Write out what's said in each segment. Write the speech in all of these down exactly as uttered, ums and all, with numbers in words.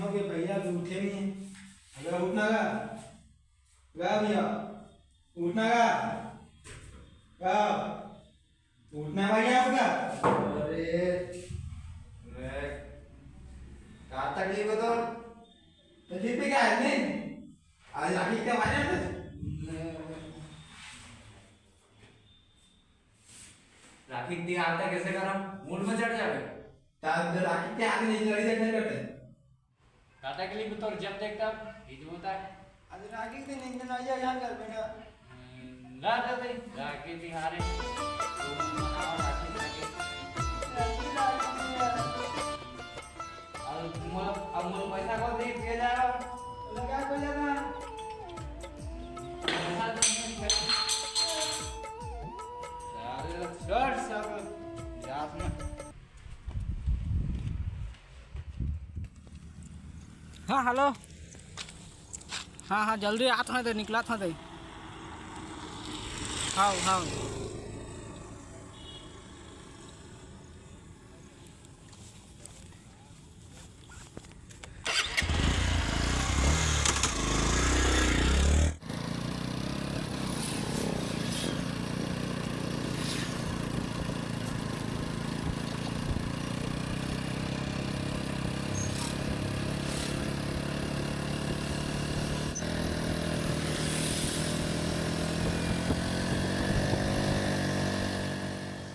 हो गया भैया, अभी उठे नहीं है। अबे उठना का? गा भैया, उठना का? गा, उठना भैया आपका? अरे, अरे, क्या तकलीफ है तो? तो फिर भी क्या है, नहीं? आज राखी के बारे में? राखी के तिहार तक कैसे करा? मूड में चढ़ जावे। ता-, राखी के आगे नहीं लड़ी देखने बैठे। काटा के लिए भी तोर जब देखता, ये जो होता है। आज राखी के दिन एक दिन आइए यहाँ घर पे ना। हम्म, ला दे भाई, राखी तिहार है। तो मनाओ राखी, राखी। राखी, राखी, राखी। अब मोर, अब मोर पैसा को दे, दे जा रहा हूँ। लगा को जा रहा। पैसा दे, दे। सारे लोग चढ़ सब जात में। हाँ, हेलो। हाँ, हाँ, जल्दी आत हँव दे, निकलत हँव दे। हाँ, हाँ।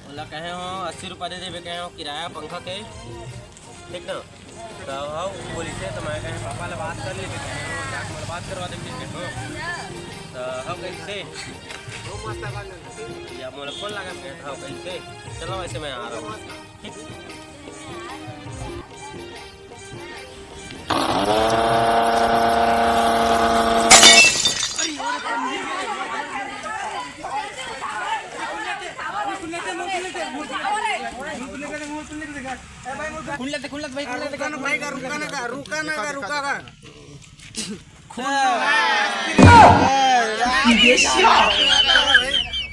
ओला कहे हो अस्सी रुपया दे देबे, कहे हो किराया पंखा के, ठीक ना? तो हव बोलिस हे, तो मैं कहे पापा ले बात कर लेबे, कहे हो जाके मोला बात करवा देबे, कहे हो। तो हव कहिस हे, या मोला फोन लगा, कहे हव कहिस हे, चलो वैसे मैं आ रहा हूँ। खुन लेते, खुन लेते भाई, खुन लेते। रुका ना भाई, रुका ना, रुका ना, रुका ना।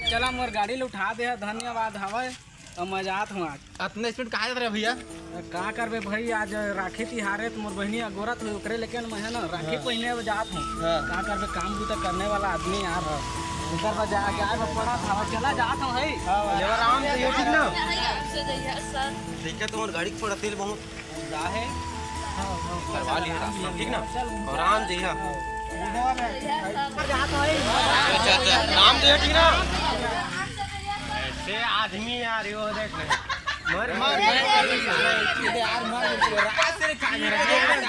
चला, मोर गाड़ी ल उठा दे, धन्यवाद हवय। अब मैं जात हूँ आज। अतना स्पीड कहाँ जात रहे भैया? का करबे भाई, आज राखी तिहार है तो मोर बहिनी अगोरत हुई, ओकरे लेके मैं है ना राखी हाँ। पहिने अब जात हूँ। हाँ। का करबे, काम भी तो करने वाला आदमी यार। हाँ। ओकर बाद जाके आए, मैं पड़ा था, चला जात हूँ भाई। हाँ, लेवर आराम से, ये ठीक ना? ठीक है, तुम्हारी गाड़ी थोड़ा तेल बहुत जा है। करवा लिया रास्ता, ठीक ना? चल, और आराम से, हाँ। अच्छा, अच्छा, आराम से, ठीक ना? ऐसे आदमी यार, यो देख ले। मर, मर, मर, मर, मर, यार, मर, मर, मर। गाड़ी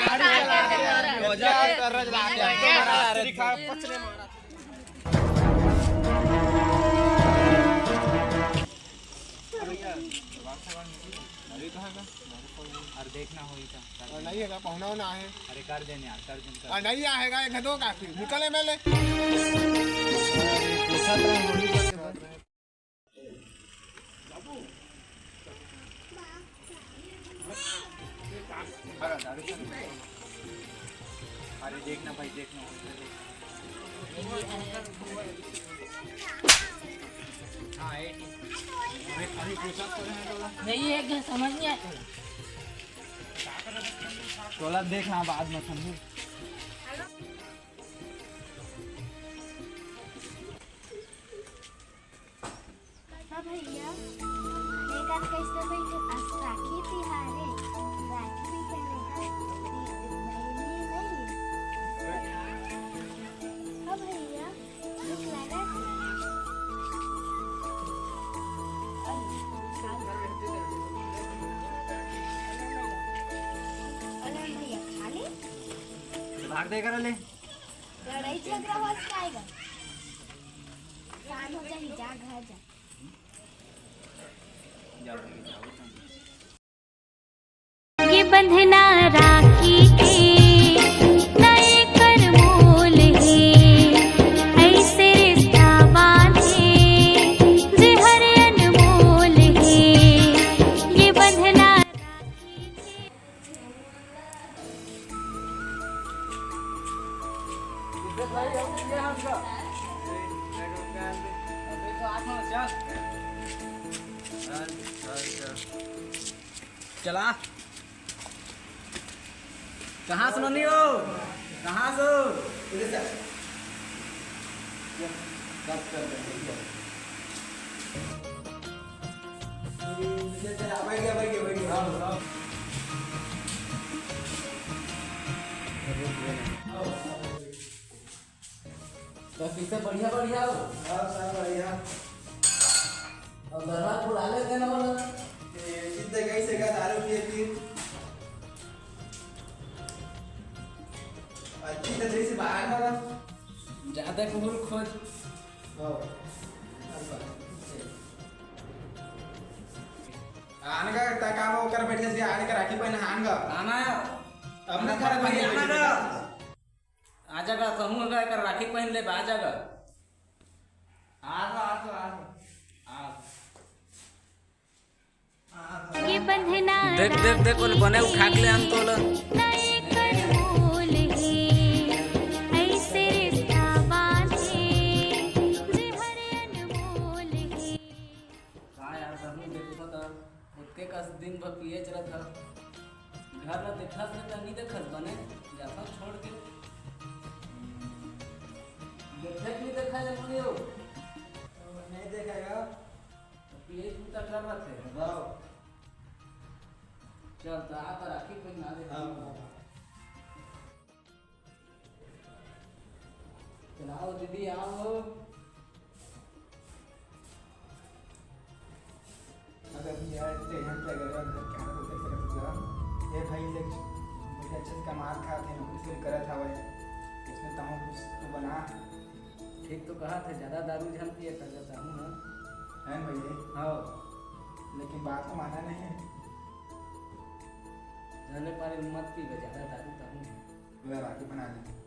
चला के, वजह कर रहा है, तुम्हारा यार। पचने मारा। अरे, कहाँ का? अरे, देखना होई था। अरे, नहीं है का? पहुना होना है। अरे, कर देने यार, कर देने, कर। अरे, नहीं आएगा, एक दो काफी। निकले मेले। अरे, देखना भाई, देखना। नहीं, एक जन समझ नहीं आया। तोला देखना बाद में समझू। हाँ भैया, एक बात कैसे भैया, आज राखी तिहार है, राखी भी पहनेगा, बहनी नहीं। हाँ भैया, भूख लगा था। अरे भैया, खा ले। भाग दे कर ले। लड़ाई झगड़ा हो जाएगा। शांत हो जा, जा घर जा। ये बंधना राखी के नए कर मोल हे, ऐसे रिश्ता बांधे जे हर अनमोल हे। ये बंधना राखी के चला। कहाँ से नोनी हो? कहाँ से हो? इधर से। इधर से, बैठ गया, बैठ गया, बैठ गया। आओ, आओ। तो किसे बढ़िया बढ़िया हो? हाँ, सब बढ़िया। और दरबार बुला लेते ना बोला। ए, कितने कैसे का दारू पिए फिर? अच्छी तो जैसे बाहर ना रहा। ज्यादा कुहूर खोज। हाँ। आने का इतना काम हो कर बैठे से आने का राखी पहन आने का। आना है। अपना आना घर घर में भैया बैठे आना का। बैठे। आ जागा, कहूँ अगर एकर राखी पहन ले, आ जागा। आ तो, आ तो, आ तो, आ तो। ये बंधना देख, देख, देख, ओला बने उठा के ले आन तो ओला। नए कर मोल हे, ऐसे रिश्ता बांधे, जे हर अनमोल हे। का यार, कहूँ देखो तो ओतके कस दिन भर पिए चलत हव। घर ला देखस ले त नी देखस बने, जाथव छोड़ के। देखे कि नी देखा ले मुनियो? नहीं देखेगा। तो पिए तू तक कर रखे। वाह। चल, त आ त राखी पहना दे। हाँ, हाँ। चलाओ दीदी, आओ। अगर भी यार, तेरे हम पे अगर घर क्या तो कैसे कर सकता? ये भाई देख, बड़े अच्छे से कमात खात हे, नौकरी से करत हवे, उसने तमो कुछ तो बना। ठीक तो कहा थे, ज्यादा दारू झन पिए कर देता हूँ ना। हैं भैया? हाँ। लेकिन बात तो माना नहीं है। जाने पारे मत पीबे ज्यादा दारू तहूँ। पूरा राखी बना दे।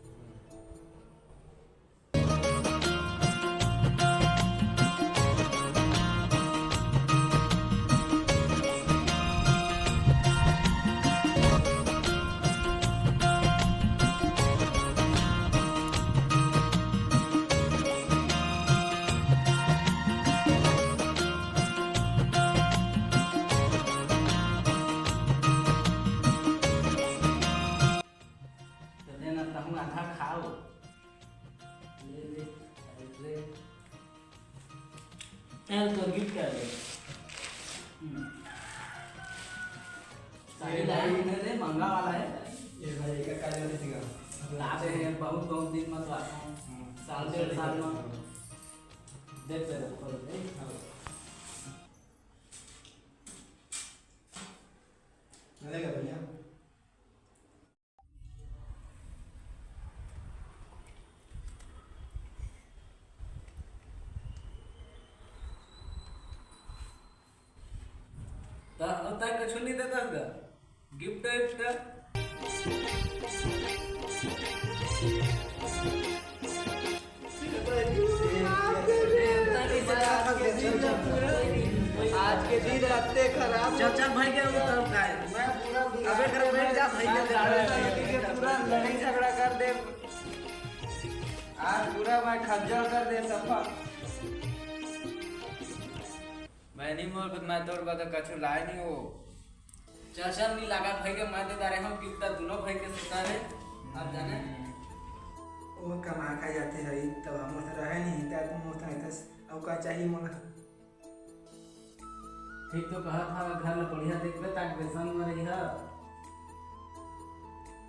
तो लेना, तहूँ आधा खाओ। ले, ले, अरे, ले। यार, तो गिफ्ट कर दे। हम्म। साड़ी ये लाया भाई, हमने रे, महंगा वाला है। ये भाई, एक का ले लेगा। लाते हैं, बहुत, बहुत दिन में तो आता हूँ। हाँ, साल, डेढ़ साल में। हाँ। देखते रहो, खोल के। हाँ। चलेगा भैया। त होता कुछ नहीं देता होगा, गिफ्ट विफ्ट। आज के दिन रास्ते खराब। चल, चल भाई, क्या होता है? मैं पूरा अबे घर बैठ जा भाई, क्या देख रहा है? पूरा लड़ाई झगड़ा कर दे। आज पूरा मैं खज्जल कर दे सफा। मैं नहीं मोर, मैं तोर बता कछु लाए नहीं हो। चल, चल, नहीं लगा भाई के, मैं दे डारे हूँ गिफ्ट दोनों भाई के सुता रे। अब जाने। वो कमा खा जाते हैं, तब हम रहे नहीं, तब तुम मोर नहीं था, अब का चाहिए मोला? ठीक तो कहा था, घर में बढ़िया देखबे, ताकि बेसन में रही है।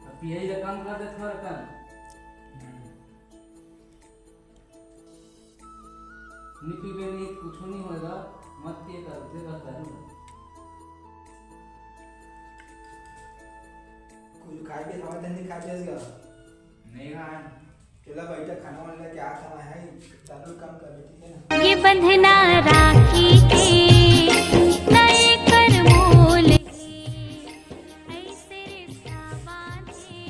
अब पियई ला कम कर दे थोड़ा कन। हम्म। नी पीबे नी, कुछो नी होएगा, मत पिए कर, दे बस दारू ला। कुछ खाए के खावा तंदी खा पियस गा? नहीं खाए। चला बैठा, खाना वाना लेके आ, खाना है, दारू कम कर दे, ठीक है ना? ये बंधना राखी के, नए कर मोल के, ऐसे रिश्ता बांधे।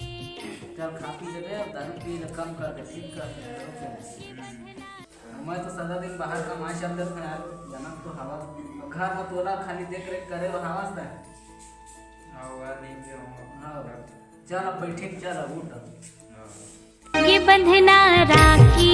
चल खा पी लेबे, अब दारू पी ले, कम कर दे, ठीक कर दे। मैं तो सदा दिन बाहर कमाए चल देत हूँ यार, जनक तो हवा। घर में तोला खाली देख रेख करे हो हवा से। हाँ, वह नहीं पे हूँ। हाँ। चल अब बैठे, चल अब उठ। हाँ। ये बंधना राखी